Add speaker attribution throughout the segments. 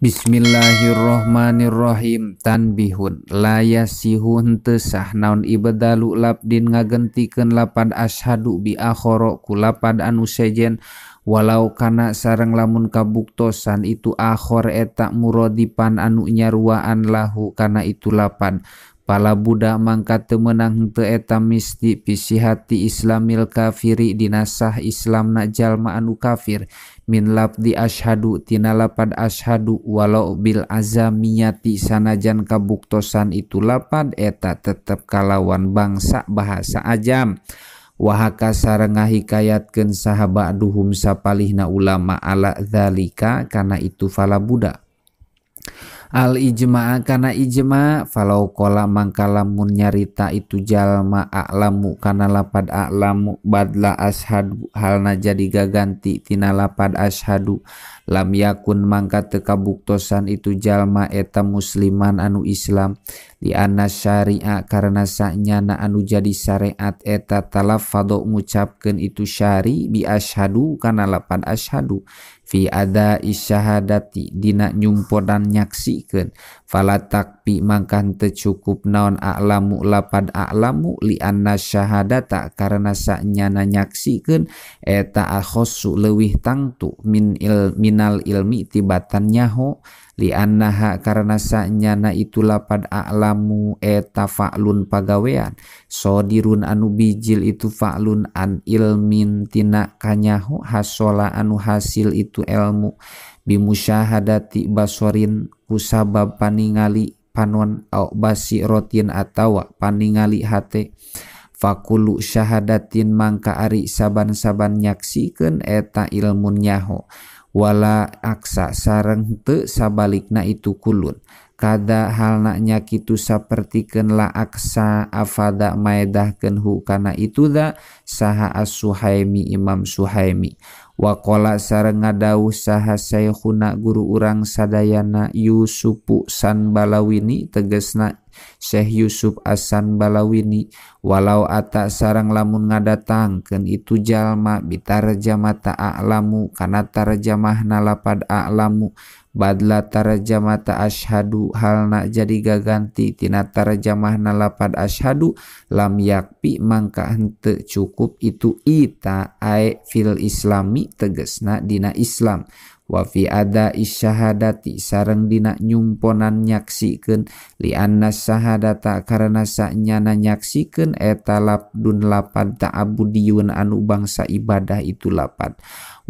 Speaker 1: Bismillahirrohmanirrohim. Tanbihun la yasihu henteu sah naon ibdalu labdin ngagentikeun lapad asyhadu bi akhara ku lapad anu sejen walau kana sareng lamun kabuktosan itu akhor eta muradipan anu nyaruaan lahu kana itu lapad. Pala budak mangka teu meunang henteu eta misti pisihati islamil kafiri dina sah islamna jalma anu kafir min labdi asyhadu tina lapad asyhadu walau bil azamiyati sanajan kabuktosan itu lapad eta tetep kalawan bangsa bahasa ajam. Wahaka sareng ngahikayatkeun saha ba'duhum sapalihna ulama ala dzalika kana itu fala budak. Al ijma'a kana ijma' falau qala mangka lamun nyarita itu jalma a'lamu kana lapad a'lamu badla ashadu halna jadi gaganti tina lapad ashadu lam yakun mangka teu kabuktosan itu jalma eta musliman anu Islam li anna syari'a karena sanyana anu jadi syariat eta talaffadho ngucapkeun itu syari bi ashadu kana lapad ashadu fi ada isyahadati dina nyumpodan nyaksikeun fala takpi mangka teu cukup naon a'lamu lapad a'lamu li anna syahadata karena sanyana nyaksikeun eta akhossu leuwih tangtu min il, minal ilmi tibatan nyaho li annaha karena sanyana itu lapad a'lamu eta fa'lun pagawean sodirun anu bijil itu fa'lun an ilmin tina kanyaho hasola anu hasil itu ilmu bimusyahadati basorin kusabab paningali panon au basirotin atawa paningali hate fakulu syahadatin mangka ari saban-saban nyaksikeun eta ilmun nyaho wala aksa sareng teu sabalikna itu kulun kada halna nya kitu sapertikeun la aksa afada maedahkeun hu kana itu da saha as-Suhaimi Imam Suhaimi waqala sareng ngadawuh saha syekhuna guru urang sadayana Yusufu Sanbalawini tegesna Syekh Yusuf Asan Balawini walau ata sareng lamun ngadatangkeun itu jalma bitarjamata a'lamu kana tarjamahna lapad a'lamu badla tarjamata asyhadu halna jadi gaganti tina tarjamahna lapad asyhadu lam yakpi mangka henteu cukup itu ita ae fil islami tegesna dina Islam wa fi ada isyahadati sareng dina nyumponan nyaksikeun li anna syahadata karena sanyana nyaksikeun eta labdun lapad ta'abudiyun anu bangsa ibadah itu lapad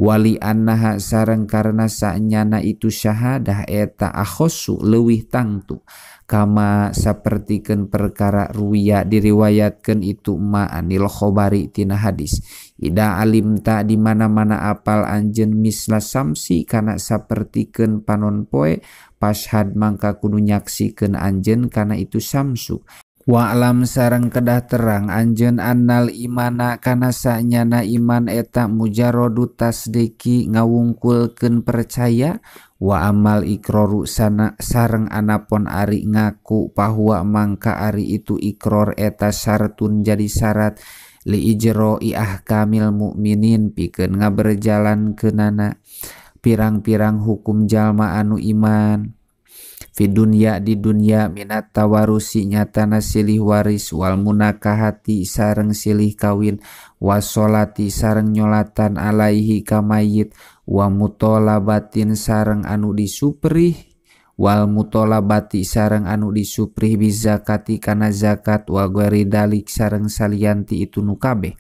Speaker 1: wali annaha sareng karena sanyana itu syahadah eta akhossu leuwih tangtu kama sapertikeun perkara ruwiya diriwayatkeun itu ma anil khobari tina hadis ida alimta di mana-mana apal anjeun misla samsi kana sapertikeun panon poe pashad mangka kudu nyaksikeun anjeun kana itu samsu wa alam sareng kedah terang anjeun annal imana kana sanyana iman eta mujarradu tasdiki ngawungkulkeun percaya wa amal ikroru sana sareng anapon ari ngaku bahwa mangka ari itu ikror eta syaratun jadi syarat li ijro'i ahkamil mukminin pikeun ngaberjalankeunana pirang-pirang hukum jalma anu iman fi dunya di dunya minat tawarusi nyatana silih waris wal munakahati sareng silih kawin wasolati sareng nyolatan alaihi kamayit wa mutolabatin sareng anu disuprih wal mutolabati sareng anu disuprih bizakati kana zakat wa ghairi dalik sareng salianti itu nu kabeh.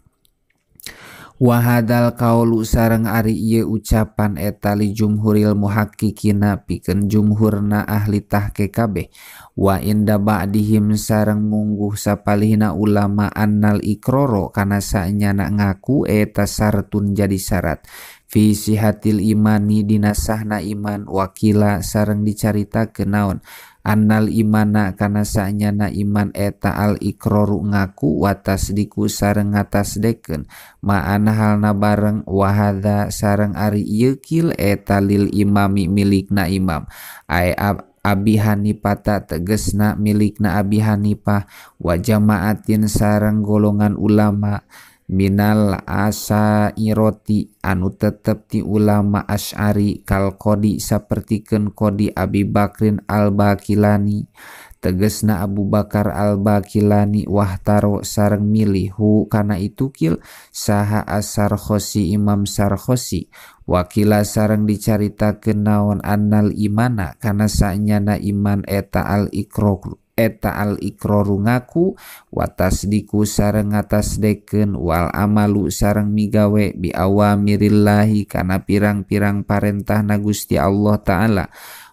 Speaker 1: Wahadal kaulu sareng ari ieu ucapan eta li jumhuril muhakkikina pikeun jumhurna ahli tahqiq kabeh wa inda ba'dihim sareng mungguh sapalihna ulama annal ikroro kana sanyana ngaku eta sartun jadi syarat fi sihatil imani dina sahna iman wakila sareng dicaritakeun naon annal imana kana sanyana iman eta al ikroru ngaku wa tasdiku sareng ngatasdekeun ma'ana halna bareng wahadza sareng ari ieu kil eta lil imami milikna imam ae Abi Hanifah tegesna milikna Abi Hanifah wa jamaatin sareng golongan ulama Minal asairoti anu tetep ti ulama Asy'ari kal qadi sapertikeun qadi Abi Bakrin Al-Baqilani tegesna Abu Bakar Al-Baqilani wahtaro sareng milih hu kana itu kil saha As-Sarkhosi Imam Sarkhosi wakila sareng dicaritakeun naon annal imana kana saenyana iman eta al-iqrar eta al-iqraru ngaku wa tasdiku sareng ngatasdekeun wal amalu sareng migawe bi awamirillahi kana pirang-pirang parentahna Gusti Allah Ta'ala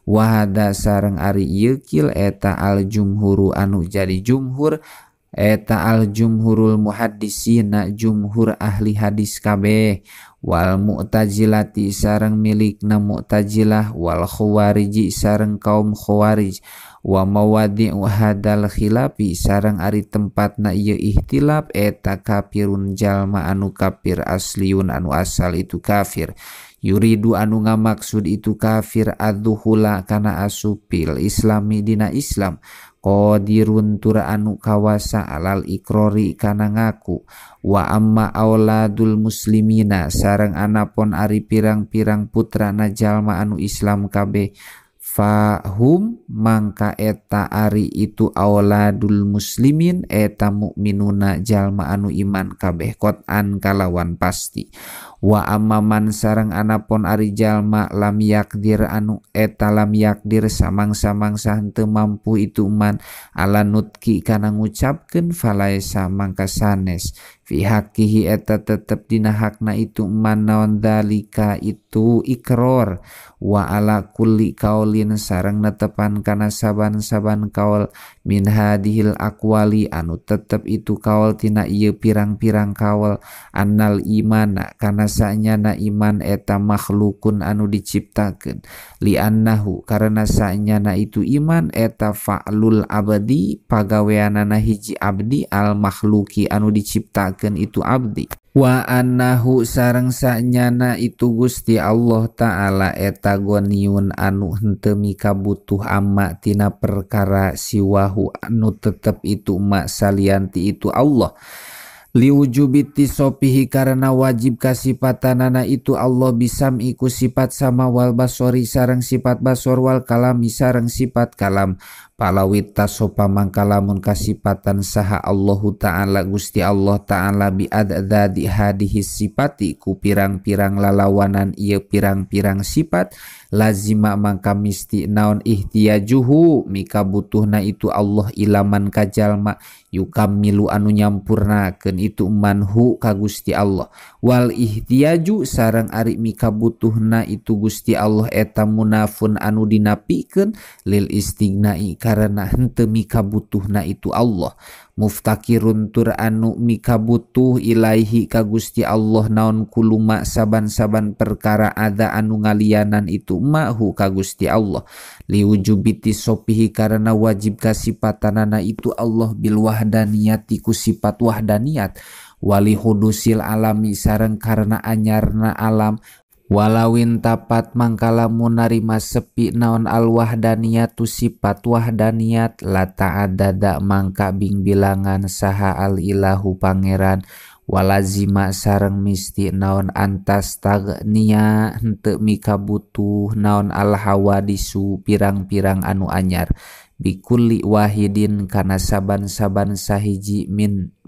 Speaker 1: wahada sareng ari ieu kil eta al-jumhuru anu jadi jumhur eta al-jumhurul muhaddisina jumhur ahli hadis kabeh wal mu'tazilati sareng milikna mu'tazilah wal khawariji sareng kaum khawarij wa mawadi'u hadal khilafi sareng ari tempatna ieu ihtilaf eta kafirun jalma anu kafir asliun anu asal itu kafir yuridu anu ngamaksud itu kafir adzuhula kana asupil islami dina Islam qadirun tur anu kawasa alal ikrori kana ngaku wa amma auladul muslimina sareng anapon ari pirang-pirang putrana jalma anu Islam kabeh fahum mangka eta ari itu auladul muslimin eta mukminuna jalma anu iman kabeh qot'an kalawan pasti wa amman sareng anapon ari jalma lam yakdir anu eta lam yakdir samang-samangsa henteu mampu itu man ala nutki kana ngucapkeun falaisa mangka sanes fi haqqihi eta tetep dina hakna itu man naon dalika itu ikrar wa ala kulli kaulin sareng netepan kana saban-saban kaul min hadihil aqwali anu tetep itu kaul tina ieu pirang-pirang kaul annal imana kana saenyana iman eta makhlukun anu diciptakeun li annahu karena saenyana itu iman eta fa'lul abdi pagaweanana hiji abdi al makhluki anu diciptakeun itu abdi wa annahu sareng saenyana itu Gusti Allah Ta'ala eta goniun anu henteu mikabutuh amma tina perkara siwahu anu tetep itu ma salianti itu Allah liwujubi tisopihi karena wajib kasipatanana itu Allah bisam iku sifat sama wal basori sareng sifat basor wal kalami sareng sifat kalam palawit tasopa mangkalamun kasipatan saha Allahu Ta'ala Gusti Allah Ta'ala bi adzadi hadihis sifati ku pirang-pirang lalawanan ieu pirang-pirang sifat lazima mangka misti naon ihtiyajuhu mika butuhna itu Allah ilaman kajalma yukamilu anu nyampurnakeun itu manhu ka Gusti Allah wal ihtiyaju sareng ari mika butuhna itu Gusti Allah eta munafun anu dinapikeun lil istighnai karena henteu mika butuhna itu Allah muftakirun tur anu mika butuh ilaihi ka Gusti Allah naon kuluma saban-saban perkara ada anu ngalianan itu mahu ka Gusti Allah liwujubiti sopihi karena wajib kasipatanana itu Allah bil wahdaniyati ku sifat wahdaniyat wali hudusil alami sareng karena anyarna alam walawin tapat mangkalamun narima sepi naon al wahdaniyatu sifat wahdaniyat la ta'adada mangka bing bilangan saha al ilahu pangeran walazima sareng misti naon antas tagnia henteu mika butuh naon al hawadisu pirang-pirang anu anyar bikulli wahidin kana saban-saban sahiji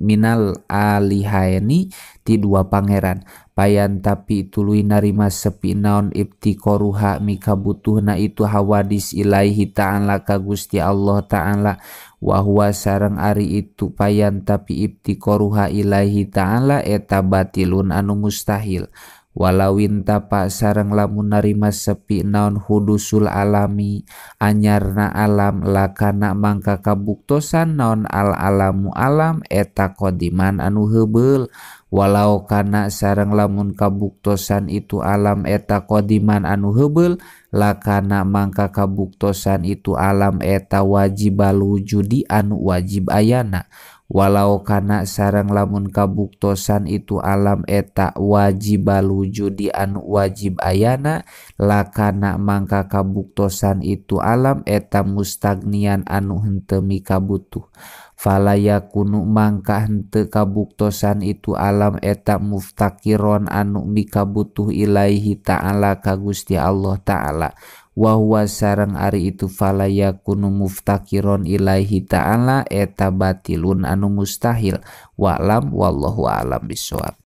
Speaker 1: minal alihaini ti dua pangeran payan tapi tuluy narima sepi naon ibtikoruha mika butuhna itu hawadis ilaihi ta'ala ka Gusti Allah Ta'ala wa huwa sareng ari itu payan tapi ibtikoruha ilaihi ta'ala eta batilun anu mustahil walawin tapa sareng lamun narima sepi naon hudusul alami anyarna alam lakana mangka kabuktosan naon al alamu alam eta qadiman anu heubeul walau kana sareng lamun kabuktosan itu alam eta qadiman anu heubeul lakana mangka kabuktosan itu alam eta wajibal wujudi anu wajib ayana Walau kana sareng lamun kabuktosan itu alam eta wajibal wujudi anu wajib ayana lakana mangka kabuktosan itu alam eta mustagnian anu henteu mikabutuh. Fala yakunu mangka henteu kabuktosan itu alam eta muftakiron anu mikabutuh ilaihi ta'ala ka Gusti Allah ta'ala. Wa huwa sareng ari itu fala yakunu muftakiron ilaihi ta'ala eta batilun anu mustahil. Wa'lam wallahu a'lam bissawab.